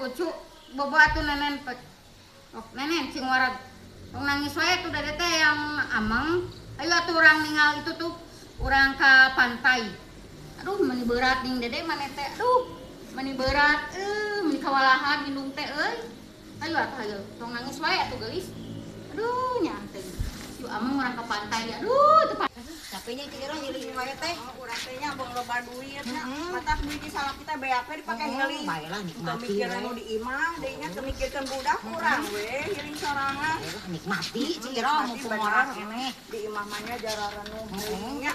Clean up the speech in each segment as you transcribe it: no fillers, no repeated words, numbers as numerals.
Ucu bobo atuh nenen pek. Oh, nenen sing warag. Tong nangis wae tuh dede teh yang ameng. Ayo atuh urang ningal itu tuh urang ka pantai. Aduh meni berat ning dede maneh teh. Aduh meni berat meni kawalahan indung teh euy. Ayo atuh ayo tong nangis wae atuh geulis. Aduh nyanteun. Yuk ameng urang ka pantai. Aduh teu Capeknya Ceu Iroh healing wae teh. Oh, urang teh nya bong loba duit nya. Matak duit di salak kita beak we dipake healing. Bae lah nikmati. Teu mikiran nu di imah deui nya teu mikirkeun budak urang we healing sorangan. Bae lah nikmati Ceu Iroh mumpung orang keneh. Di imah mah nya jararenuh deui nya.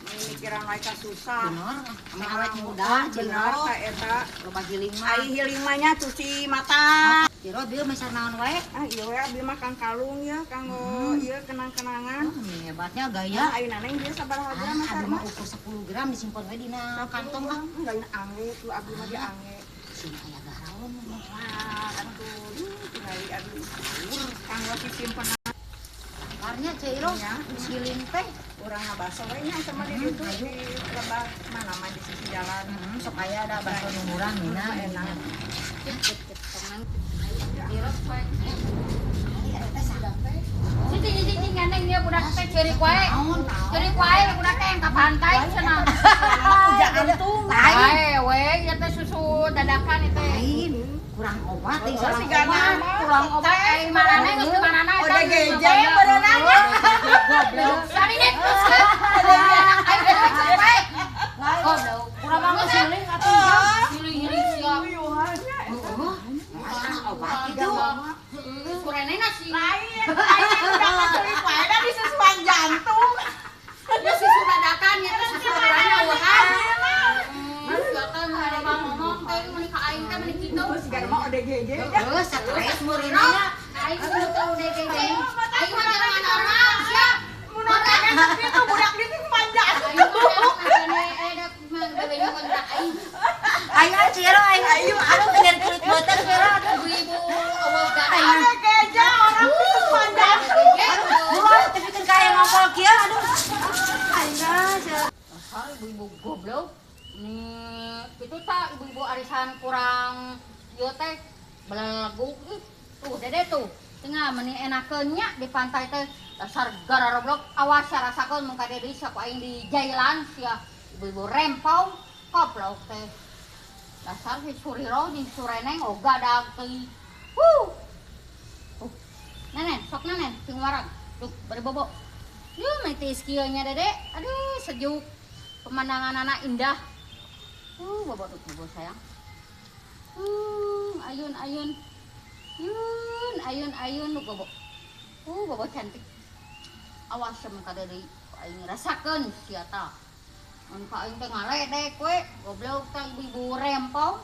Mikiran wae ka susah. Bener, ame awet muda Ceu Bener Iroh. ka eta. Loba healing mah. Ai healing mah nya cuci mata. Ceu Iroh bieu meser naon wae? Ah ieu we abdi mah kang kalung ya kanggo ieu kenang-kenangan. Hebatnya gaya. Ayeuna neng bieu sabaraha gram Ah, meser abdi mah? mah ukur 10 gram disimpan we dina kantong ah. Enggak ange tuh abdi mah dia ange. Sini aya garam. Wah, atuh duh tinggali abdi. Kanggo disimpen. Karnya Ceu Iroh Ya. healing teh. Urang ngabaso we nya sama di ditu di lebak mana mah di sisi jalan. Sok aya ada baso nu murah mina Enak. Tong nangis. Iroh wae. Iya eta saha teh? Cicing cicing cicing gandeng dia budak teh ceurik wae. Naon? Ceurik wae budak teh yang ka pantai cenah. Jantung. Lain. Wae we ieu teh susu dadakan ieu teh. Lain. Kurang obat teh Oh, salah si Gana obat. mah. Kurang obat ai marane geus di manana eta. ODGJ berenangnya. Goblok. Sarinit terus. Ayo ceurik wae. Goblok. Kurang mah geus healing atuh jam. Healing-healing sia. Uyuhannya eta. Heeh. Salah obat gitu. Surenena sih. Lain, lain udah ngecelik wae da disusuan jantung. Ya susu dadakan ya teh susu dadakan eueuhan. Sia teh nu loba ngomong teh meuni ka aing teh meuni kitu. Terus sigana mah ODGJ. Heeh, stres meureunna nya. Aing kudu teu ODGJ. Aing mah jangan normal sia. Mun ODGJ itu budak disusuan jantung. Aing mah kene da mah gawe kontrak aing. Ayo Ceu Iroh ayo. Ayo aduh bener kulit beuteung Ceu Iroh aduh. Ibu-ibu eueuh gada. ODGJ orang disusuan jantung. Buruan teu pikeun ka aya ngompol kieu aduh. Ayo Ceu. Dasar ibu-ibu goblok. Nih, itu tak ibu-ibu arisan kurang ieu teh beleguk ih. Tuh dede tuh. Tinggal meni enakeun nya di pantai teh dasar gararoblok awas sia rasakeun mun ka deui sia ku aing di jailan sia ibu-ibu rempong koplok teh. Dasar si Suriro jeung Sureneng oga dag teuing. Huh. Tuh. Nenen, sok nenen sing warag. Duh, bari bobo. Yuh, meni tiis kieu nya dede. Aduh, sejuk. Pemandangan anak indah. Bobo tuh bobo sayang. Ayun ayun. Yun, ayun ayun lu bobo. Bobo cantik. Awas mun ka deui aing rasakeun sia ta. Mun ka aing teh ngaledek we, goblok teh ibu-ibu rempong.